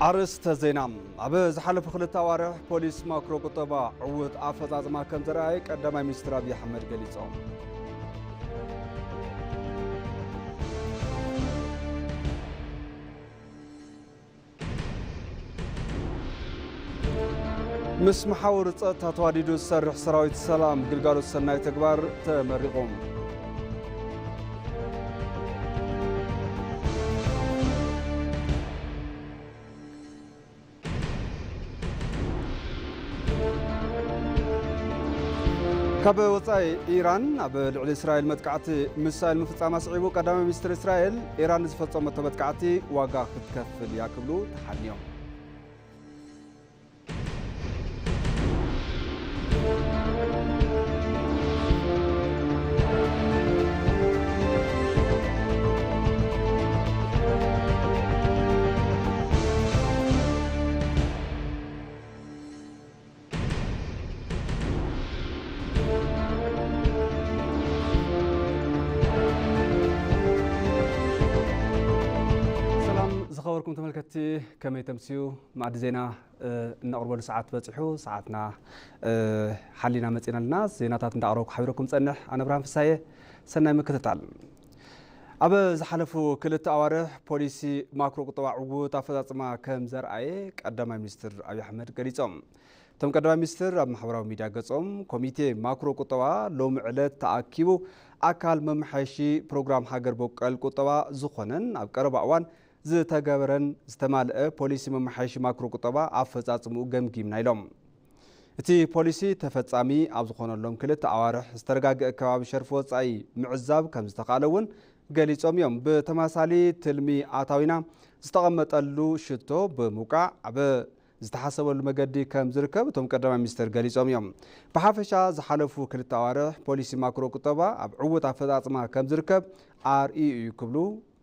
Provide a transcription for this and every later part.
ኣርእስተ ዜና። ኣብ ዝሓለፉ ክልተ ኣዋርሕ ፖሊስ ማክሮ ቁጠባ ዕዉት ኣፈጻጽማ ከም ዘርኣየ ቀዳማይ ሚኒስትር ኣብይ ኣሕመድ ገሊጾም። ምስ መሓውር ጸጥታ ተዋዲዱ ዝሰርሕ ሰራዊት ሰላም ግልጋሎት ሰናይ ተግባር ተመሪቑ። ካብ ወጻኢ፣ ኢራን ኣብ ልዕሊ እስራኤል መጥቃዕቲ ሚሳይል ምፍጻማ ስዒቡ፣ ቀዳማይ ሚኒስትር እስራኤል፣ ኢራን ንዝፈጸመቶ መጥቃዕቲ ዋጋ ክትከፍል እያ ክብሉ ተሓንዮም። ሰላም ዝኸበርኩም ተመልከትቲ፣ ከመይ ተምስዩ? መኣዲ ዜና፣ እ፣ እነቕርበሉ ሰዓት በጺሑ። ሰዓትና፣ እ፣ ሓሊና መጺና ኣለና። ዜናታት እንዳቕረብኩ ሓቢረኩም ጸንሕ። ኣነ ብርሃን ፍሳየ። ሰናይ ምክትታል። ኣብ ዝሓለፉ ክልተ ኣዋርሕ ፖሊሲ ማክሮ ቁጠባ ዕዉት ኣፈጻጽማ ከም ዘርኣየ ቀዳማይ ሚኒስትር ኣብይ ኣሕመድ ገሊጾም። እቶም ቀዳማይ ሚኒስትር ኣብ ማሕበራዊ ሚድያ ገጾም፣ ኮሚቴ ማክሮ ቁጠባ ሎሚ ዕለት ተኣኪቡ ኣካል መመሓየሺ ፕሮግራም ሃገር በቀል ቁጠባ ዝኾነን ኣብ ቀረባ እዋን ዝተገበረን ዝተማልአ ፖሊሲ መመሓየሺ ማክሮ ቁጠባ ኣፈጻጽምኡ ገምጊምና ኢሎም። እቲ ፖሊሲ ተፈጻሚ ኣብ ዝኾነሎም ክልተ ኣዋርሕ ዝተረጋገአ ከባቢ ሸርፊ ወጻኢ ምዕዛብ ከም ዝተኻእለ እውን ገሊጾም እዮም። ብተመሳሳሊ ትልሚ ኣታዊና ዝተቐመጠሉ ሽቶ ብምውቃዕ ኣብ ዝተሓሰበሉ መገዲ ከም ዝርከብ እቶም ቀዳማይ ሚኒስትር ገሊጾም እዮም። ብሓፈሻ ዝሓለፉ ክልተ ኣዋርሕ ፖሊሲ ማክሮ ቁጠባ ኣብ ዕዉት ኣፈጻጽማ ከም ዝርከብ ኣርእዩ እዩ ክብሉ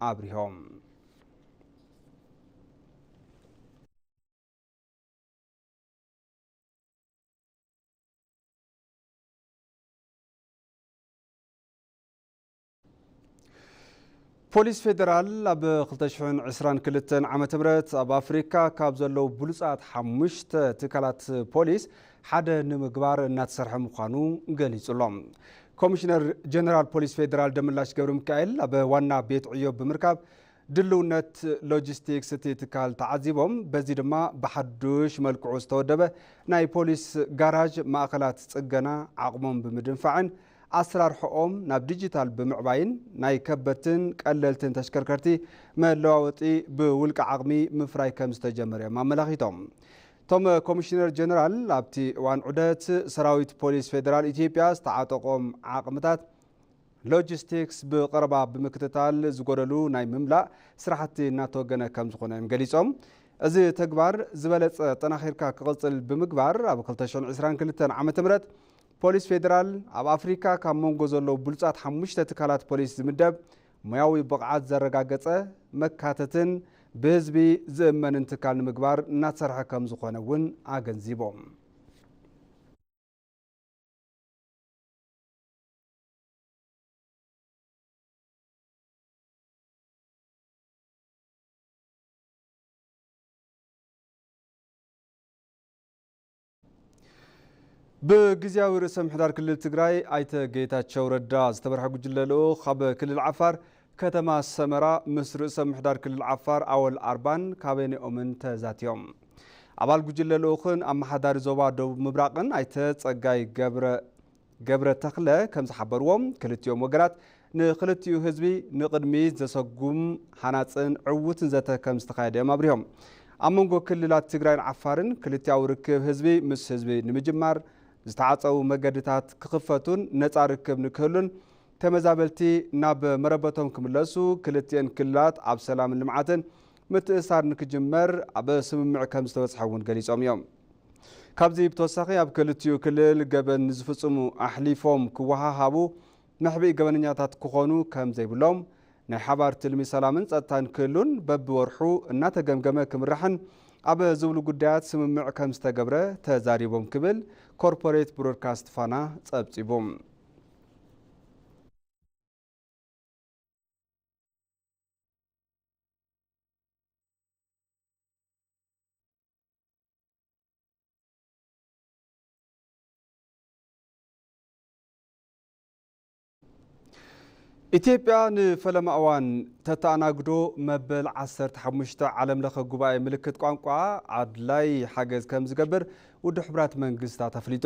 ኣብሪሆም። ፖሊስ ፌደራል ኣብ ክልተ ሽሕን ዕስራን ክልተን ዓመተ ምህረት ኣብ ኣፍሪካ ካብ ዘለዉ ብሉጻት ሓሙሽተ ትካላት ፖሊስ ሓደ ንምግባር እናተሰርሐ ምዃኑ ገሊጹ ኣሎ። ኮሚሽነር ጀነራል ፖሊስ ፌደራል ደመላሽ ገብረ ሚካኤል ኣብ ዋና ቤት ዕዮ ብምርካብ ድልውነት ሎጂስቲክስ እቲ ትካል ተዓዚቦም። በዚ ድማ ብሓዱሽ መልክዑ ዝተወደበ ናይ ፖሊስ ጋራዥ፣ ማእኸላት ጽገና ዓቕሞም ብምድንፋዕን ኣሰራርሕኦም ናብ ዲጂታል ብምዕባይን ናይ ከበድትን ቀለልትን ተሽከርከርቲ መለዋወጢ ብውልቂ ዓቕሚ ምፍራይ ከም ዝተጀመረ እዮም ኣመላኺቶም። እቶም ኮሚሽነር ጀነራል ኣብቲ እዋን ዑደት ሰራዊት ፖሊስ ፌደራል ኢትዮጵያ ዝተዓጠቖም ዓቕምታት ሎጂስቲክስ ብቐረባ ብምክትታል ዝጎደሉ ናይ ምምላእ ስራሕቲ እናተወገነ ከም ዝኾነ እዮም ገሊጾም። እዚ ተግባር ዝበለጸ ጠናኺርካ ክቕጽል ብምግባር ኣብ ክልተ ሽሕን ዕስራን ክልተን ዓመተ ምህረት ፖሊስ ፌደራል ኣብ ኣፍሪካ ካብ መንጎ ዘለዉ ብሉጻት ሓሙሽተ ትካላት ፖሊስ ዝምደብ ሞያዊ ብቕዓት ዘረጋገጸ መካተትን ብህዝቢ ዝእመንን ትካል ንምግባር እናተሰርሐ ከም ዝኾነ እውን ኣገንዚቦም። ብግዝያዊ ርእሰ ምሕዳር ክልል ትግራይ ኣይተ ጌታቸው ረዳ ዝተመርሐ ጉጅለ ልኡኽ ኣብ ክልል ዓፋር ከተማ ሰመራ ምስ ርእሰ ምሕዳር ክልል ዓፋር ኣወል ኣርባን ካቢነኦምን ተዛትዮም። ኣባል ጉጅለ ልኡኽን ኣመሓዳሪ ዞባ ደቡብ ምብራቕን ኣይተ ጸጋይ ገብረ ገብረ ተኽለ ከም ዝሓበርዎ፣ ክልቲኦም ወገናት ንክልቲኡ ህዝቢ ንቕድሚት ዘሰጉም ሃናጽን ዕዉትን ዘተ ከም ዝተኻየደ እዮም ኣብሪሆም። ኣብ መንጎ ክልላት ትግራይን ዓፋርን ክልቲኣዊ ርክብ ህዝቢ ምስ ህዝቢ ንምጅማር፣ ዝተዓጸዉ መገድታት ክኽፈቱን ነጻ ርክብ ንክህሉን ተመዛበልቲ ናብ መረበቶም ክምለሱ፣ ክልቲኤን ክልላት ኣብ ሰላምን ልምዓትን ምትእስሳር ንክጅመር ኣብ ስምምዕ ከም ዝተበጽሐ እውን ገሊጾም እዮም። ካብዚ ብተወሳኺ ኣብ ክልቲኡ ክልል ገበን ንዝፍጽሙ ኣሕሊፎም ክወሃሃቡ መሕብኢ ገበነኛታት ክኾኑ ከም ዘይብሎም፣ ናይ ሓባር ትልሚ ሰላምን ጸጥታን ክህሉን በብወርሑ እናተገምገመ ክምራሕን ኣብ ዝብሉ ጉዳያት ስምምዕ ከም ዝተገብረ ተዛሪቦም ክብል ኮርፖሬት ብሮድካስት ፋና ጸብጺቡ። ኢትዮጵያ ንፈለማ እዋን ተተኣናግዶ መበል ዓሰርተ ሓሙሽተ ዓለም ለኸ ጉባኤ ምልክት ቋንቋ ኣድላይ ሓገዝ ከም ዝገብር ውድብ ሕቡራት መንግስታት ኣፍሊጡ።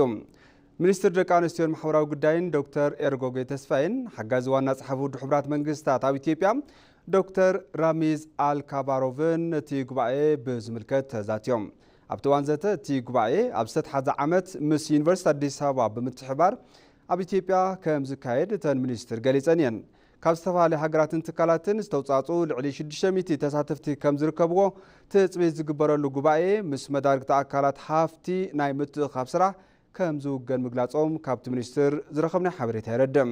ሚኒስትር ደቂ ኣንስትዮን ማሕበራዊ ጉዳይን ዶክተር ኤርጎጌ ተስፋይን ሓጋዚ ዋና ጸሓፊ ውድብ ሕቡራት መንግስታት ኣብ ኢትዮጵያ ዶክተር ራሚዝ ኣልካባሮቭን ነቲ ጉባኤ ብዝምልከት ተዛትዮም። ኣብቲ እዋን ዘተ እቲ ጉባኤ ኣብ ዝተትሓዘ ዓመት ምስ ዩኒቨርሲቲ ኣዲስ ኣበባ ብምትሕባር ኣብ ኢትዮጵያ ከም ዝካየድ እተን ሚኒስትር ገሊጸን እየን። ካብ ዝተፈላለያ ሃገራትን ትካላትን ዝተውጻጹ ልዕሊ ሽዱሽተ ሚእቲ ተሳተፍቲ ከም ዝርከብዎ ትጽቢት ዝግበረሉ ጉባኤ ምስ መዳርግቲ ኣካላት ሃፍቲ ናይ ምትእኻብ ስራሕ ከም ዝውገን ምግላጾም ካብቲ ሚኒስትር ዝረኸብናዮ ሓበሬታ የረድእ።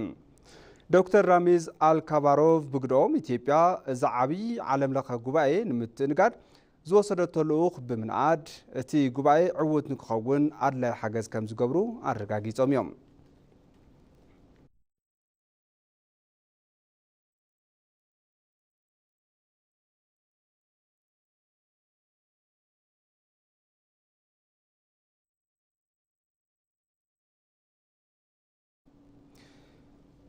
ዶክተር ራሚዝ ኣልካባሮቭ ብግደኦም ኢትዮጵያ እዚ ዓብዪ ዓለም ለኸ ጉባኤ ንምትእንጋድ ዝወሰደቶ ልኡኽ ብምንኣድ እቲ ጉባኤ ዕዉት ንክኸውን ኣድላይ ሓገዝ ከም ዝገብሩ ኣረጋጊጾም እዮም።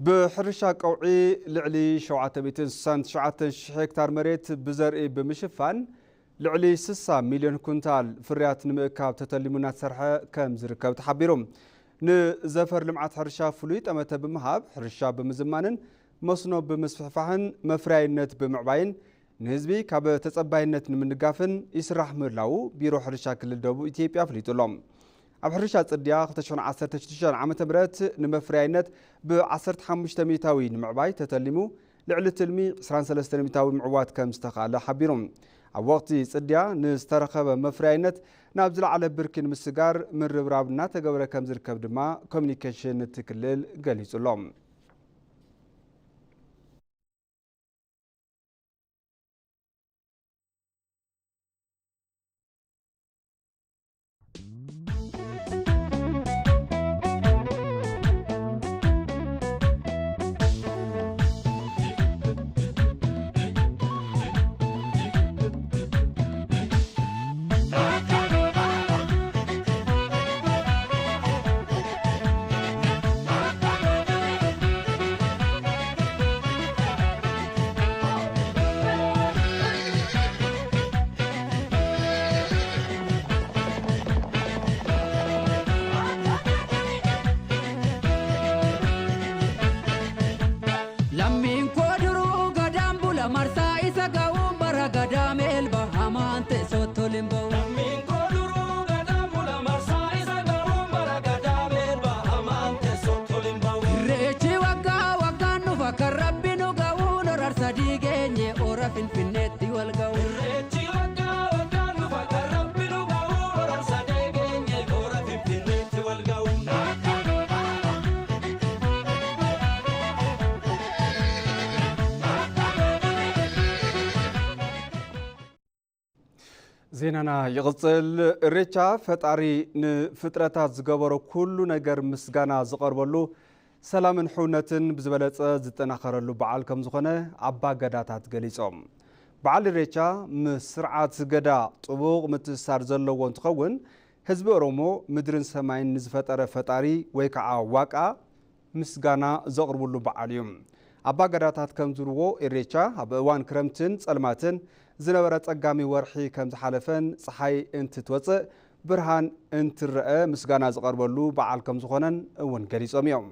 ብሕርሻ ቀውዒ ልዕሊ ሸውዓተ ሚእትን ስሳን ትሽዓተን ሽሕ ሄክታር መሬት ብዘርኢ ብምሽፋን ልዕሊ ስሳ ሚልዮን ኩንታል ፍርያት ንምእካብ ተተሊሙ እናተሰርሐ ከም ዝርከብ ተሓቢሩ። ንዘፈር ልምዓት ሕርሻ ፍሉይ ጠመተ ብምሃብ ሕርሻ ብምዝማንን መስኖ ብምስፍሕፋሕን መፍረያይነት ብምዕባይን ንህዝቢ ካብ ተጸባይነት ንምንጋፍን ይስራሕ ምህላዉ ቢሮ ሕርሻ ክልል ደቡብ ኢትዮጵያ ኣፍሊጡ ኣሎ። ኣብ ሕርሻ ጽድያ ክልተ ሽሕን ዓሰርተ ሽዱሽተን ዓመተ ምህረት ንመፍረያይነት ብ ዓሰርተ ሓሙሽተ ሚእታዊ ንምዕባይ ተተሊሙ ልዕሊ ትልሚ ዕስራን ሰለስተን ሚእታዊ ምዕዋት ከም ዝተኻእለ ሓቢሩ። ኣብ ወቕቲ ጽድያ ንዝተረኸበ መፍረያይነት ናብ ዝለዓለ ብርኪ ንምስጋር ምርብራብ እናተገበረ ከም ዝርከብ ድማ ኮሚኒኬሽን እቲ ክልል ገሊጹ ኣሎ። Lammiin koo duruu gadaan bula marsaa isa ga'uun bara gadaa meelba hamaan teessoo toliin ba'u. Lammiin koo duruu gadaan bula marsaa isa ga'uun bara gadaa meelba hamaan teessoo toliin ba'u. Irreechi waggaa waggaan dhufa kan rabbi nu ga'uun horar sadii geenye hoora finfinneetti wal ga'u. Irreechi waggaa waggaan dhufa kan rabbi nu ga'uun horar sadii geenye hoora finfinneetti wal ga'u. ዜናና ይቕጽል። እሬቻ ፈጣሪ ንፍጥረታት ዝገበሮ ኩሉ ነገር ምስጋና ዝቐርበሉ፣ ሰላምን ሕውነትን ብዝበለጸ ዝጠናኸረሉ በዓል ከም ዝኾነ ኣባ ገዳታት ገሊጾም። በዓል እሬቻ ምስ ስርዓት ገዳ ጥቡቕ ምትእስሳር ዘለዎ እንትኸውን፣ ህዝቢ ኦሮሞ ምድርን ሰማይን ንዝፈጠረ ፈጣሪ ወይ ከዓ ዋቃ ምስጋና ዘቕርብሉ በዓል እዩ። ኣባ ገዳታት ከም ዝብልዎ፣ ኢሬቻ ኣብ እዋን ክረምትን ጸልማትን ዝነበረ ጸጋሚ ወርሒ ከም ዝሓለፈን ጸሓይ እንትትወጽእ ብርሃን እንትረአ ምስጋና ዝቐርበሉ በዓል ከም ዝኾነን እውን ገሊጾም እዮም።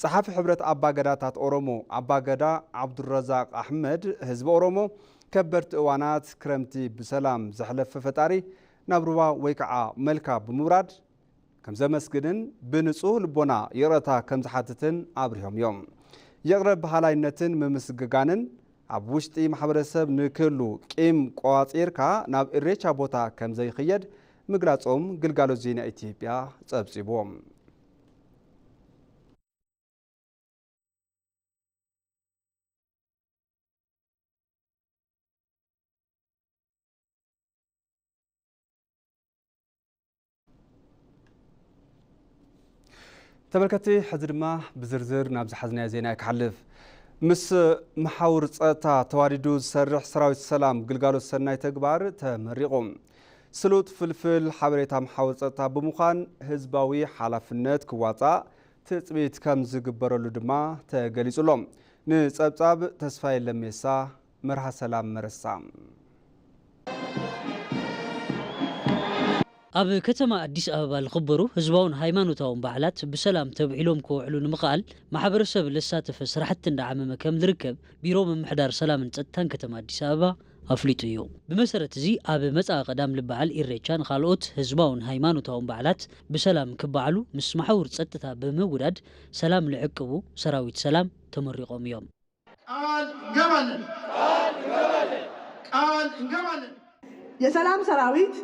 ጸሓፊ ሕብረት ኣባ ገዳታት ኦሮሞ ኣባ ገዳ ዓብዱረዛቅ ኣሕመድ፣ ህዝቢ ኦሮሞ ከበድቲ እዋናት ክረምቲ ብሰላም ዘሕለፈ ፈጣሪ ናብ ሩባ ወይ ከዓ መልካ ብምውራድ ከም ዘመስግንን ብንጹህ ልቦና ይቕረታ ከም ዝሓትትን ኣብሪሆም እዮም። ይቕረ በሃላይነትን ምምስግጋንን ኣብ ውሽጢ ማሕበረሰብ ንክህሉ፣ ቂም ቆጺርካ ናብ እሬቻ ቦታ ከም ዘይኽየድ ምግላጾም ግልጋሎት ዜና ኢትዮጵያ ጸብጺቡ። ተመልከትቲ፣ ሕዚ ድማ ብዝርዝር ናብ ዝሓዝናዮ ዜና ክሓልፍ። ምስ መሓውር ጸጥታ ተዋዲዱ ዝሰርሕ ሰራዊት ሰላም ግልጋሎት ሰናይ ተግባር ተመሪቑ። ስሉጥ ፍልፍል ሓበሬታ መሓውር ጸጥታ ብምዃን ህዝባዊ ሓላፍነት ክዋጻእ ትጽቢት ከም ዝግበረሉ ድማ ተገሊጹ ኣሎ። ንጸብጻብ ተስፋዬ ለሜሳ፣ መርሃ ሰላም መረሳ። ኣብ ከተማ ኣዲስ ኣበባ ዝኽበሩ ህዝባውን ሃይማኖታውን በዓላት ብሰላም ተብዒሎም ክውዕሉ ንምኽኣል ማሕበረሰብ ለሳተፈ ስራሕቲ እንዳዓመመ ከም ዝርከብ ቢሮ ምምሕዳር ሰላምን ጸጥታን ከተማ ኣዲስ ኣበባ ኣፍሊጡ እዩ። ብመሰረት እዚ ኣብ መጻኢ ቀዳም ልበዓል ኢሬቻን ካልኦት ህዝባውን ሃይማኖታውን በዓላት ብሰላም ክበዓሉ ምስ መሓውር ጸጥታ ብምውዳድ ሰላም ልዕቅቡ ሰራዊት ሰላም ተመሪቖም እዮም። ቃል እንገባለን። ቃል እንገባለን። የሰላም ሰራዊት፣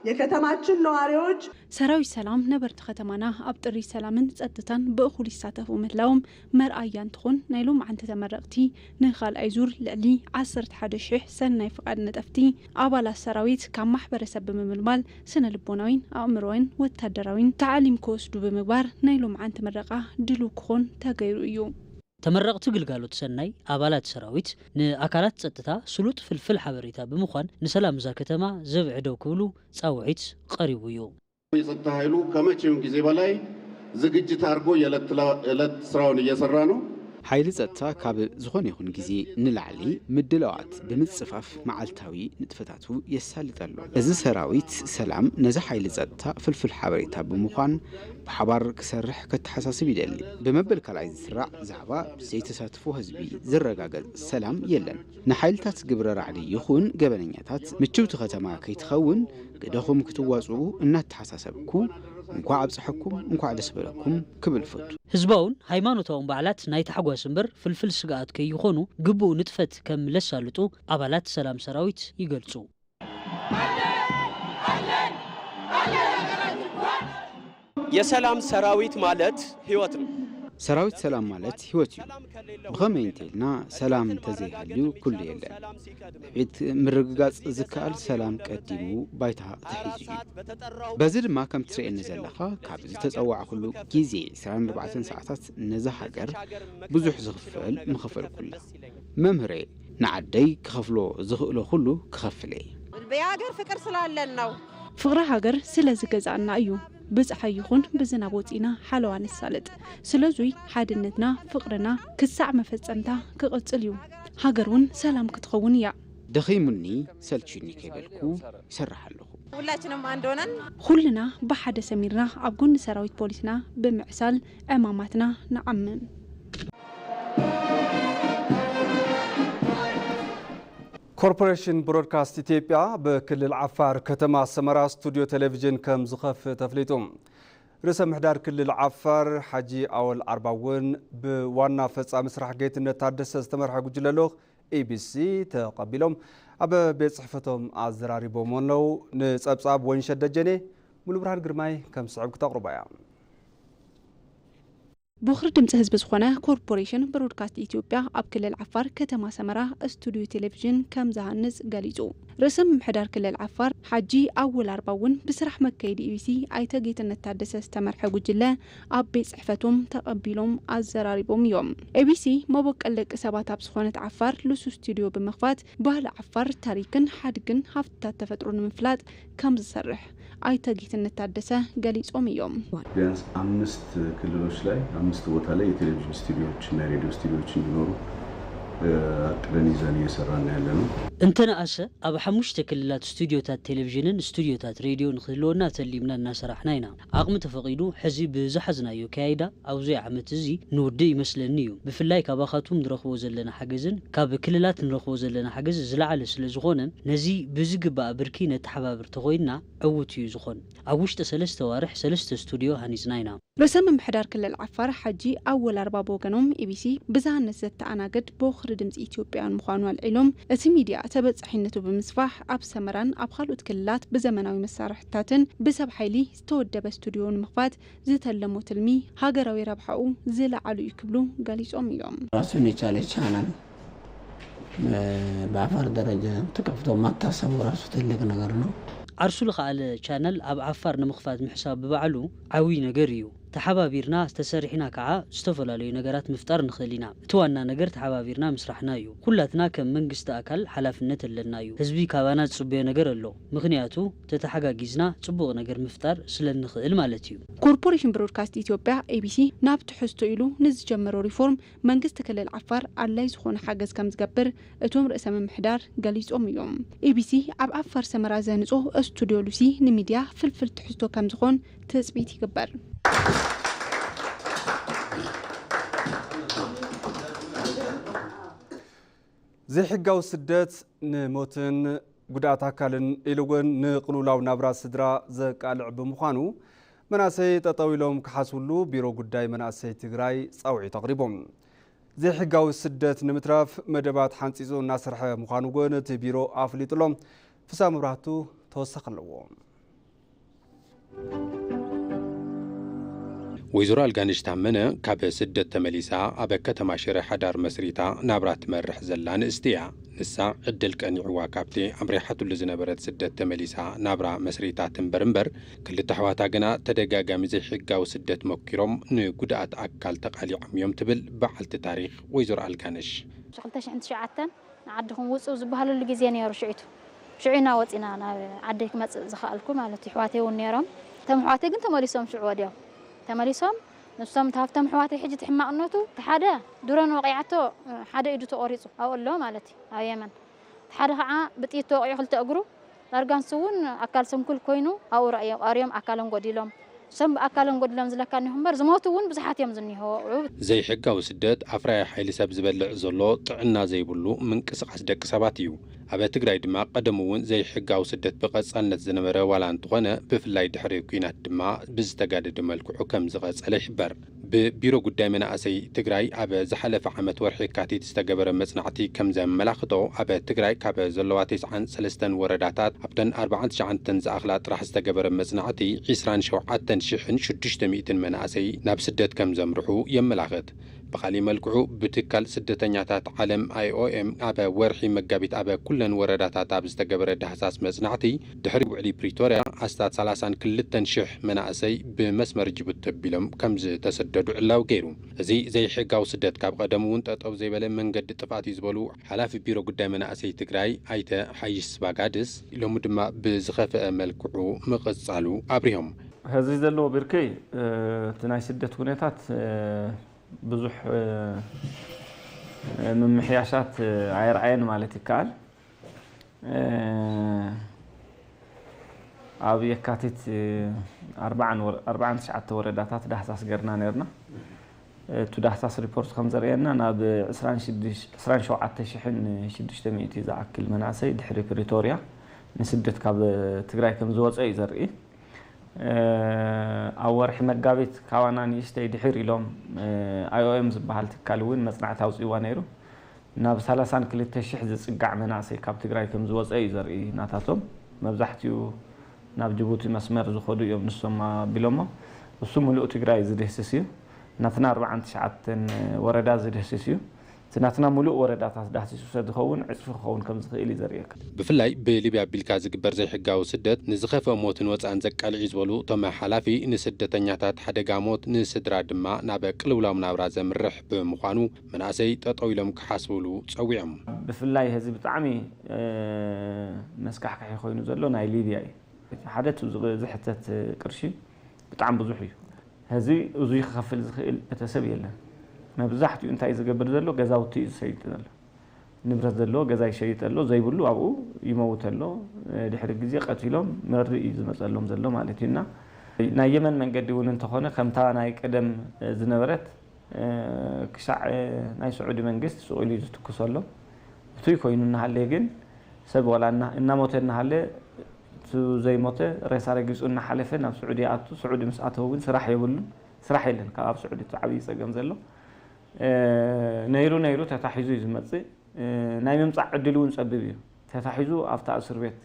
የከተማችን ነዋሪዎች፣ ሰራዊት ሰላም ነበርቲ ከተማና ኣብ ጥሪ ሰላምን ጸጥታን ብእኹል ይሳተፉ ምህላዎም መርኣያ እንትኾን፣ ናይ ሎምዓንቲ ተመረቕቲ ንኻልኣይ ዙር ልዕሊ ዓሰርተ ሓደ ሽሕ ሰናይ ፍቓድ ነጠፍቲ ኣባላት ሰራዊት ካብ ማሕበረሰብ ብምምልማል ስነ ልቦናዊን ኣእምሮዊን ወታደራዊን ታዕሊም ክወስዱ ብምግባር ናይ ሎምዓንቲ ምረቓ ድሉው ክኾን ተገይሩ እዩ። ተመረቕቲ ግልጋሎት ሰናይ ኣባላት ሰራዊት ንኣካላት ጸጥታ ስሉጥ ፍልፍል ሓበሬታ ብምዃን ንሰላም እዛ ከተማ ዘብዕደው ክብሉ ጻውዒት ቀሪቡ እዩ። የጸጥታ ኃይሉ ከመቼውም ጊዜ በላይ ዝግጅት አድርጎ የዕለት ስራውን እየሰራ ነው። ሓይሊ ጸጥታ ካብ ዝኾነ ይኹን ግዜ ንላዕሊ ምድላዋት ብምጽፋፍ መዓልታዊ ንጥፈታቱ የሳልጥ ኣሎ። እዚ ሰራዊት ሰላም ነዚ ሓይሊ ጸጥታ ፍልፍል ሓበሬታ ብምዃን ብሓባር ክሰርሕ ከተሓሳስብ ይደሊ። ብመበል ካልኣይ ዝስራዕ ዛዕባ ብዘይተሳትፎ ህዝቢ ዝረጋገጽ ሰላም የለን። ንሓይልታት ግብረ ራዕዲ ይኹን ገበነኛታት ምችውቲ ከተማ ከይትኸውን ግደኹም ክትዋጽኡ እናተሓሳሰብኩ እንኳዕ ኣብፀሐኩም እንኳዕ ደስ በለኩም ክብል ፈቱ። ህዝባውን ሃይማኖታውን በዓላት ናይ ታሕጓስ እምበር ፍልፍል ስግኣት ከይኾኑ ግቡእ ንጥፈት ከም ለሳልጡ ኣባላት ሰላም ሰራዊት ይገልጹ። የሰላም ሰራዊት ማለት ህይወት ነው። ሰራዊት ሰላም ማለት ህይወት እዩ። ብኸመይ እንተኢልና ሰላም እንተዘይሃልዩ ኩሉ የለን። ዕቤት ምርግጋጽ ዝከኣል ሰላም ቀዲሙ ባይታ ተሒዙ እዩ። በዚ ድማ ከም ትርእየኒ ዘለኻ ካብ ዝተጸዋዕኩሉ ግዜ ዕስራን ኣርባዕተን ሰዓታት ነዛ ሃገር ብዙሕ ዝኽፈል ምኸፈልኩላ። መምህረይ ንዓደይ ክኸፍሎ ዝኽእሎ ኩሉ ክኸፍል እየ። የሀገር ፍቅር ስላለን ነው። ፍቕሪ ሃገር ስለ ዝገዛእና እዩ። ብፀሓይ ይኹን ብዝናብ ወፂና ሓለዋ ንሳለጥ። ስለዙይ ሓድነትና ፍቕርና ክሳዕ መፈፀምታ ክቕፅል እዩ። ሃገር እውን ሰላም ክትኸውን እያ። ደኺሙኒ ሰልችዩኒ ከይበልኩ ይሰርሕ ኣለኹ። ሁላችንም አንድ ሆነን ኩልና ብሓደ ሰሚርና ኣብ ጎኒ ሰራዊት ፖሊስና ብምዕሳል ዕማማትና ንዓምም። ኮርፖሬሽን ብሮድካስት ኢትዮጵያ ብክልል ዓፋር ከተማ ኣሰመራ ስቱድዮ ቴሌቪዥን ከም ዝኸፍት ኣፍሊጡ። ርእሰ ምሕዳር ክልል ዓፋር ሓጂ ኣወል ዓርባ እውን ብዋና ፈጻሚ ስራሕ ጌትነት ታደሰ ዝተመርሐ ጉጅለ ልኡኽ ኢቢሲ ተቐቢሎም ኣብ ቤት ጽሕፈቶም ኣዘራሪቦም ኣለዉ። ንጸብጻብ ወይንሸት ደጀኔ ሙሉብርሃን ግርማይ ከም ዝስዕብ ክተቕርቦ እያ። ቦኽሪ ድምፂ ህዝቢ ዝኾነ ኮርፖሬሽን ብሮድካስት ኢትዮጵያ ኣብ ክልል ዓፋር ከተማ ሰመራ ስቱድዮ ቴሌቪዥን ከም ዝሃንፅ ገሊፁ። ርእሰ ምምሕዳር ክልል ዓፋር ሓጂ ኣወል ኣርባ እውን ብስራሕ መከይዲ ኢቢሲ ኣይተ ጌትነት ታደሰ ዝተመርሐ ጉጅለ ኣብ ቤት ፅሕፈቶም ተቐቢሎም ኣዘራሪቦም እዮም። ኢቢሲ መበቆል ደቂ ሰባት ኣብ ዝኾነት ዓፋር ልሱስ ስቱድዮ ብምኽፋት ባህሊ ዓፋር፣ ታሪክን ሓድግን ሃፍትታት ተፈጥሮ ንምፍላጥ ከም ዝሰርሕ ኣይተ ጌትነት ታደሰ ገሊጾም እዮም። ቢያንስ አምስት ክልሎች ላይ አምስት ቦታ ላይ የቴሌቪዥን ስቱዲዮዎች እና የሬዲዮ ስቱዲዮዎች እንዲኖሩ አቅደን ይዘን እየሰራን ያለ ነው። እንተነኣሰ ኣብ ሓሙሽተ ክልላት ስቱዲዮታት ቴሌቪዥንን ስቱዲዮታት ሬድዮን ክህልወና ተሊምና እናሰራሕና ኢና። ዓቕሚ ተፈቒዱ ሕዚ ብዝሓዝናዮ ኣካያይዳ ኣብዚ ዓመት እዚ ንውድእ ይመስለኒ እዩ። ብፍላይ ካባኻትኩም ንረኽቦ ዘለና ሓገዝን ካብ ክልላት ንረኽቦ ዘለና ሓገዝ ዝለዓለ ስለ ዝኾነ ነዚ ብዝግባእ ብርኪ ነተሓባብር ተኾይንና ዕዉት እዩ ዝኾን። ኣብ ውሽጢ ሰለስተ ኣዋርሕ ሰለስተ ስቱድዮ ሃኒፅና ኢና። ርእሰ ምምሕዳር ክልል ዓፋር ሓጂ ኣወል ኣርባ ብወገኖም ኢቢሲ ብዝሃነት ዘተኣናግድ ቦኽሪ ድምፂ ኢትዮጵያውያን ምዃኑ ኣልዒሎም እቲ ሚድያ ተበፃሒነቱ ብምስፋሕ ኣብ ሰመራን ኣብ ካልኦት ክልላት ብዘመናዊ መሳርሕታትን ብሰብ ሓይሊ ዝተወደበ ስቱድዮ ንምኽፋት ዝተለሞ ትልሚ ሃገራዊ ረብሓኡ ዝለዓሉ እዩ ክብሉ ገሊጾም እዮም። ራሱን የቻለ ቻናል በአፋር ደረጃ ተከፍቶ ማታሰቡ ራሱ ትልቅ ነገር ነው። ዓርሱ ዝኸኣለ ቻነል ኣብ ዓፋር ንምኽፋት ምሕሳብ ብባዕሉ ዓብዪ ነገር እዩ። ተሓባቢርና ተሰሪሕና ከዓ ዝተፈላለዩ ነገራት ምፍጣር ንኽእል ኢና። እቲ ዋና ነገር ተሓባቢርና ምስራሕና እዩ። ኩላትና ከም መንግስቲ ኣካል ሓላፍነት ኣለና እዩ። ህዝቢ ካባና ዝፅበዮ ነገር ኣሎ። ምኽንያቱ ተተሓጋጊዝና ፅቡቕ ነገር ምፍጣር ስለ እንኽእል ማለት እዩ። ኮርፖሬሽን ብሮድካስት ኢትዮጵያ፣ ኤቢሲ፣ ናብ ትሕዝቶ ኢሉ ንዝጀመሮ ሪፎርም መንግስቲ ክልል ዓፋር ኣድላይ ዝኾነ ሓገዝ ከም ዝገብር እቶም ርእሰ ምምሕዳር ገሊጾም እዮም። ኤቢሲ ኣብ ዓፋር ሰመራ ዘህንጾ ስቱድዮ ሉሲ ንሚድያ ፍልፍል ትሕዝቶ ከም ዝኾን ትጽቢት ይግበር። ዘይሕጋዊ ስደት ንሞትን ጉድኣት ኣካልን ኢሉ እውን ንቅልውላው ናብራ ስድራ ዘቃልዕ ብምዃኑ መናእሰይ ጠጠው ኢሎም ክሓስብሉ ቢሮ ጉዳይ መናእሰይ ትግራይ ፃውዒት ኣቕሪቦም። ዘይሕጋዊ ስደት ንምትራፍ መደባት ሓንፂፁ እናሰርሐ ምዃኑ እውን እቲ ቢሮ ኣፍሊጡሎም። ፍሳ መብራህቱ ተወሳኺ ኣለዎ። ወይዘሮ ኣልጋነሽ ታመነ ካብ ስደት ተመሊሳ ኣብ ከተማ ሽረ ሓዳር መስሪታ ናብራ ትመርሕ ዘላ ንእስቲ እያ። ንሳ ዕድል ቀኒዕዋ ካብቲ ኣምሪሓትሉ ዝነበረት ስደት ተመሊሳ ናብራ መስሪታ ትንበር እምበር፣ ክልተ ኣሕዋታ ግና ተደጋጋሚ ዘይሕጋዊ ስደት መኪሮም ንጉድኣት ኣካል ተቓሊዖም እዮም ትብል በዓልቲ ታሪኽ ወይዘሮ ኣልጋነሽ። ክልተ ሽሕን ትሽዓተን ንዓድኹም ውፁ ዝበሃለሉ ግዜ ነይሩ። ሽዒቱ ሽዑ ኢና ወፂና ናብ ዓደይ ክመፅእ ዝኸኣልኩ ማለት እዩ። ኣሕዋተይ እውን ነይሮም። እቶም ኣሕዋተይ ግን ተመሊሶም ሽዑ ወዲያው ተመሊሶም። ንሶም ካብቶም ኣሕዋተይ ሕጂ እቲ ሕማቕነቱ እቲ ሓደ ድሮን ወቒዓቶ ሓደ ኢዱ ተቖሪፁ ኣብኡ ኣሎ ማለት እዩ ኣብ የመን። እቲ ሓደ ከዓ ብጥይት ተወቒዑ ክልተ እግሩ ዳርጋ ንሱ እውን ኣካል ስንኩል ኮይኑ ኣብኡ ረእዮም ቀርዮም ኣካሎም ጎዲሎም። እሶም ብኣካሎም ጎዲሎም ዝለካ እኒኹ እምበር ዝሞቱ እውን ብዙሓት እዮም ዝኒሀው ኣብኡ። ዘይሕጋዊ ስደት ኣፍራዪ ሓይሊ ሰብ ዝበልዕ ዘሎ ጥዕና ዘይብሉ ምንቅስቓስ ደቂ ሰባት እዩ። ኣብ ትግራይ ድማ ቀደም እውን ዘይሕጋዊ ስደት ብቐፃልነት ዝነበረ ዋላ እንተኾነ ብፍላይ ድሕሪ ኲናት ድማ ብዝተጋደደ መልክዑ ከም ዝቐፀለ ይሕበር። ብቢሮ ጉዳይ መናእሰይ ትግራይ ኣብ ዝሓለፈ ዓመት ወርሒ የካቲት ዝተገበረ መፅናዕቲ ከም ዘመላኽቶ ኣብ ትግራይ ካብ ዘለዋ ተስዓን ሰለስተን ወረዳታት ኣብተን ኣርባዓን ትሽዓተን ዝኣኽላ ጥራሕ ዝተገበረ መፅናዕቲ ዒስራን ሸውዓተን ሽሕን ሽዱሽተ ሚእትን መናእሰይ ናብ ስደት ከም ዘምርሑ የመላኽት። ብኻሊእ መልክዑ ብትካል ስደተኛታት ዓለም ኣይኦኤም ኣብ ወርሒ መጋቢት ኣብ ኩለን ወረዳታት ኣብ ዝተገበረ ዳህሳስ መፅናዕቲ ድሕሪ ውዕሊ ፕሪቶርያ ኣስታት ሰላሳን ክልተን ሽሕ መናእሰይ ብመስመር ጅቡቲ ተቢሎም ከም ዝተሰደዱ ዕላዊ ገይሩ። እዚ ዘይሕጋዊ ስደት ካብ ቀደም እውን ጠጠው ዘይበለ መንገዲ ጥፍኣት እዩ ዝበሉ ሓላፊ ቢሮ ጉዳይ መናእሰይ ትግራይ ኣይተ ሓይሽ ስባጋድስ ሎሚ ድማ ብዝኸፍአ መልክዑ ምቕፃሉ ኣብሪሆም። ሕዚ ዘለዎ ብርኪ እቲ ናይ ስደት ኩነታት ብዙሕ ምምሕያሻት ኣየርኣየን ማለት ይከኣል። ኣብ የካቲት ኣርባዓን ወረ- ኣርባዓን ትሽዓተ ወረዳታት ዳህሳስ ገርና ነርና። እቱ ዳህሳስ ሪፖርት ከም ዘርእየና ናብ ዕስራን ሽዱሽተ ዕስራን ሸውዓተ ሽሕን ሽዱሽተ ሚእቲ ዝኣክል መናእሰይ ድሕሪ ፕሪቶርያ ንስደት ካብ ትግራይ ከም ዝወፀ እዩ ዘርኢ። ኣብ ወርሒ መጋቢት ካባና ንእሽተይ ድሕር ኢሎም ኣይኦኤም ዝበሃል ትካል እውን መፅናዕቲ ኣውፅእዋ ነይሩ። ናብ ሰላሳን ክልተ ሽሕ ዝፅጋዕ መናእሰይ ካብ ትግራይ ከም ዝወፀ እዩ ዘርኢ ናታቶም። መብዛሕትኡ ናብ ጅቡቲ መስመር ዝኸዱ እዮም ንሶም ኣቢሎሞ። እሱ ሙሉእ ትግራይ ዝድህስስ እዩ። ናትና ኣርባዓን ትሽዓተን ወረዳ ዝድህስስ እዩ። እቲ ናትና ሙሉእ ወረዳታት ዳህሲሱ ሰድኸውን ዕፅፊ ክኸውን ከም ዝኽእል እዩ ዘርእየካ። ብፍላይ ብሊብያ ኣቢልካ ዝግበር ዘይሕጋዊ ስደት ንዝኸፍአ ሞትን ወፃእን ዘቃልዕ እዩ ዝበሉ እቶም ሓላፊ፣ ንስደተኛታት ሓደጋ ሞት፣ ንስድራ ድማ ናብ ቅልውላው ናብራ ዘምርሕ ብምዃኑ መናእሰይ ጠጠው ኢሎም ክሓስብሉ ፀዊዖም። ብፍላይ ሕዚ ብጣዕሚ መስካሕካሒ ኮይኑ ዘሎ ናይ ሊብያ እዩ። ሓደ እቲ ዝሕተት ቅርሺ ብጣዕሚ ብዙሕ እዩ። ሕዚ እዙይ ክኸፍል ዝኽእል ቤተሰብ የለን። መብዛሕትኡ እንታይ እዩ ዝገብር ዘሎ? ገዛውቲ እዩ ዝሸይጥ ዘሎ። ንብረት ዘለዎ ገዛ ይሸይጥ ኣሎ፣ ዘይብሉ ኣብኡ ይመውት ኣሎ። ድሕሪ ግዜ ቀቲሎም መርድእ እዩ ዝመፀሎም ዘሎ ማለት እዩ። እና ናይ የመን መንገዲ እውን እንተኾነ ከምታ ናይ ቀደም ዝነበረት ክሻዕ ናይ ስዑዲ መንግስቲ ስቕ ኢሉ እዩ ዝትኩሰሎም። እቱይ ኮይኑ እናሃለየ ግን ሰብ ዋላ እናሞተ እናሃለ እቲ ዘይሞተ ሬሳ ረጊፁ እናሓለፈ ናብ ስዑዲ ይኣቱ። ስዑዲ ምስ ኣተወ እውን ስራሕ የብሉን። ስራሕ የለን። ካብ ኣብ ስዑዲ እቲ ዓብዪ ፀገም ዘሎ ነይሩ ነይሩ ተታሒዙ እዩ ዝመፅእ። ናይ ምምፃእ ዕድል እውን ፀቢብ እዩ። ተታሒዙ ኣብታ እስር ቤት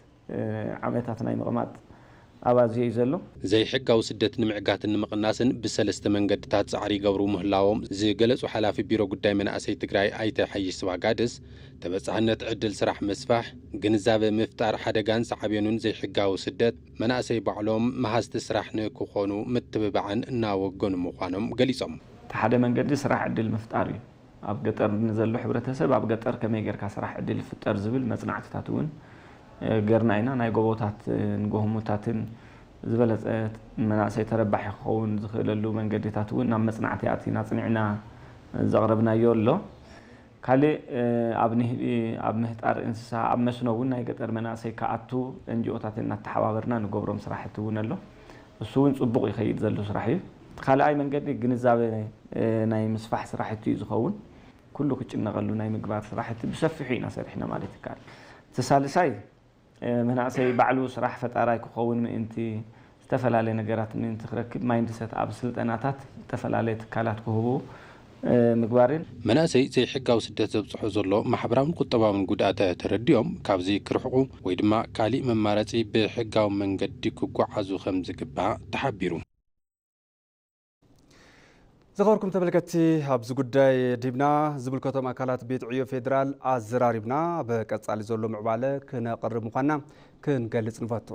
ዓመታት ናይ ምቕማጥ ኣባዚ እዩ ዘሎ። ዘይሕጋዊ ስደት ንምዕጋትን ንምቕናስን ብሰለስተ መንገድታት ጻዕሪ ይገብሩ ምህላዎም ዝገለጹ ሓላፊ ቢሮ ጉዳይ መናእሰይ ትግራይ ኣይተ ሓይሽ ስብሃጋድስ፣ ተበጻሕነት ዕድል ስራሕ ምስፋሕ፣ ግንዛበ ምፍጣር ሓደጋን ሳዕቤኑን ዘይሕጋዊ ስደት፣ መናእሰይ ባዕሎም መሃዝቲ ስራሕ ንክኾኑ ምትብባዕን እናወገኑ ምዃኖም ገሊጾም። እቲ ሓደ መንገዲ ስራሕ ዕድል ምፍጣር እዩ። ኣብ ገጠር ንዘሎ ሕብረተሰብ ኣብ ገጠር ከመይ ጌርካ ስራሕ ዕድል ይፍጠር ዝብል መጽናዕትታት እውን ገርና ኢና። ናይ ጎቦታትን ጎህሙታትን ዝበለጸ መናእሰይ ተረባሒ ክኸውን ዝኽእለሉ መንገዲታት እውን ናብ መጽናዕቲ ኣቲና ጽኒዕና ዘቕረብናዮ ኣሎ። ካልእ ኣብ ንህቢ፣ ኣብ ምህጣር እንስሳ፣ ኣብ መስኖ እውን ናይ ገጠር መናእሰይ ክኣቱ ኤንጂኦታት እናተሓባበርና ንገብሮም ስራሕቲ እውን ኣሎ። እሱ እውን ጽቡቕ ይኸይድ ዘሎ ስራሕ እዩ። ካልኣይ መንገዲ ግንዛበ ናይ ምስፋሕ ስራሕቲ እዩ ዝኸውን። ኩሉ ክጭነቐሉ ናይ ምግባር ስራሕቲ ብሰፊሑ ኢና ሰሪሕና ማለት ይከኣል። እቲ ሳልሳይ መናእሰይ ባዕሉ ስራሕ ፈጣራይ ክኸውን ምእንቲ ዝተፈላለየ ነገራት ምእንቲ ክረክብ ማይንድሰት ኣብ ስልጠናታት ዝተፈላለየ ትካላት ክህቡ ምግባርን መናእሰይ ዘይሕጋዊ ስደት ዘብፅሖ ዘሎ ማሕበራውን ቁጠባውን ጉድኣት ተረዲኦም ካብዚ ክርሕቁ ወይ ድማ ካሊእ መማረፂ ብሕጋዊ መንገዲ ክጓዓዙ ከም ዝግባእ ተሓቢሩ። ዝኸበርኩም ተመልከትቲ፣ ኣብዚ ጉዳይ ዲብና ዝምልከቶም ኣካላት ቤት ዕዮ ፌዴራል ኣዘራሪብና፣ ኣብ ቀጻሊ ዘሎ ምዕባለ ክነቕርብ ምዃንና ክንገልጽ ንፈቱ።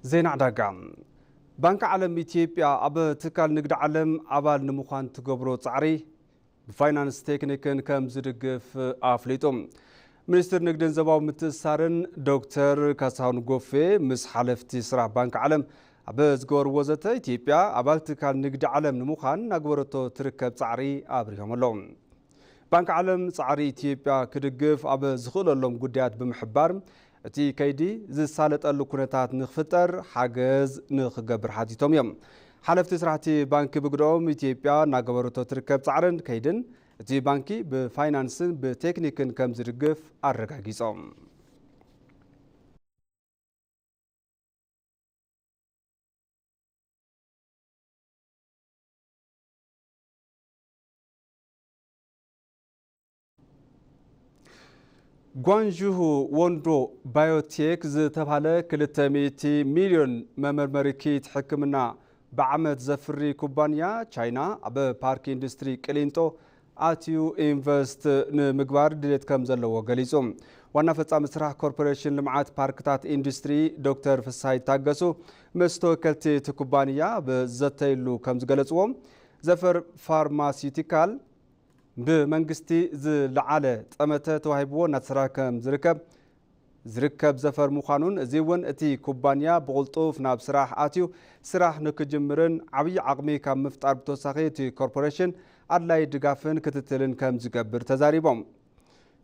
ዜና ዕዳጋ። ባንኪ ዓለም ኢትዮጵያ ኣብ ትካል ንግዲ ዓለም ኣባል ንምዃን ትገብሮ ጻዕሪ ብፋይናንስ ቴክኒክን ከም ዝድግፍ ኣፍሊጡ። ሚኒስትር ንግድን ዞባዊ ምትእስሳርን ዶክተር ካሳሁን ጎፌ ምስ ሓለፍቲ ስራሕ ባንኪ ዓለም ኣብ ዝገበርዎ ዘተ፣ ኢትዮጵያ ኣባል ትካል ንግዲ ዓለም ንምዃን እናገበረቶ ትርከብ ጻዕሪ ኣብሪሆም ኣለዉ። ባንኪ ዓለም ጻዕሪ ኢትዮጵያ ክድግፍ ኣብ ዝኽእለሎም ጉዳያት ብምሕባር፣ እቲ ከይዲ ዝሳለጠሉ ኩነታት ንኽፍጠር ሓገዝ ንኽገብር ሓቲቶም እዮም። ሓለፍቲ ስራሕቲ ባንኪ ብግደኦም፣ ኢትዮጵያ እናገበረቶ ትርከብ ጻዕርን ከይድን እቲ ባንኪ ብፋይናንስን ብቴክኒክን ከም ዝድግፍ ኣረጋጊጾም። ጓንዥሁ ወንዶ ባዮቴክ ዝተባህለ ክልተ ሚእቲ ሚልዮን መመርመሪ ኪት ሕክምና ብዓመት ዘፍሪ ኩባንያ ቻይና ኣብ ፓርክ ኢንዱስትሪ ቅሊንጦ ኣትዩ ኢንቨስት ንምግባር ድሌት ከም ዘለዎ ገሊጹ። ዋና ፈጻሚ ስራሕ ኮርፖሬሽን ልምዓት ፓርክታት ኢንዱስትሪ ዶክተር ፍስሃይ ታገሱ ምስ ተወከልቲ እቲ ኩባንያ ብዘተይሉ ከም ዝገለጽዎ፣ ዘፈር ፋርማሲውቲካል ብመንግስቲ ዝለዓለ ጠመተ ተዋሂብዎ እናተሰርሐ ከም ዝርከብ ዝርከብ ዘፈር ምዃኑን፣ እዚ እውን እቲ ኩባንያ ብቕልጡፍ ናብ ስራሕ ኣትዩ ስራሕ ንክጅምርን ዓብዪ ዓቕሚ ካብ ምፍጣር ብተወሳኺ እቲ ኮርፖሬሽን ኣድላይ ድጋፍን ክትትልን ከም ዝገብር ተዛሪቦም።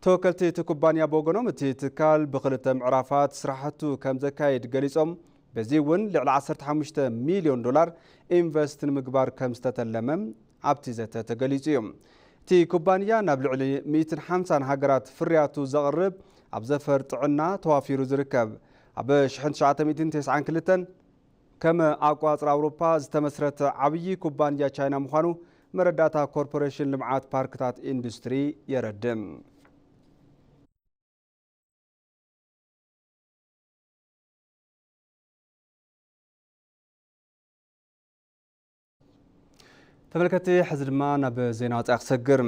ተወከልቲ እቲ ኩባንያ ብወገኖም፣ እቲ ትካል ብክልተ ምዕራፋት ስራሕቱ ከም ዘካይድ ገሊጾም፣ በዚ እውን ልዕሊ ዓሰርተ ሓሙሽተ ሚልዮን ዶላር ኢንቨስት ንምግባር ከም ዝተተለመ ኣብቲ ዘተ ተገሊጹ እዩ። እቲ ኩባንያ ናብ ልዕሊ ሚእትን ሓምሳን ሃገራት ፍርያቱ ዘቕርብ፣ ኣብ ዘፈር ጥዕና ተዋፊሩ ዝርከብ፣ ኣብ ሽሕን ትሽዓተ ሚእትን ተስዓን ክልተን ከም ኣቋጽራ ኣውሮፓ ዝተመስረተ ዓብዪ ኩባንያ ቻይና ምዃኑ መረዳእታ ኮርፖሬሽን ልምዓት ፓርክታት ኢንዱስትሪ የረድእ። ተመልከቲ፣ ሕዚ ድማ ናብ ዜና ወጻኢ ክሰግር።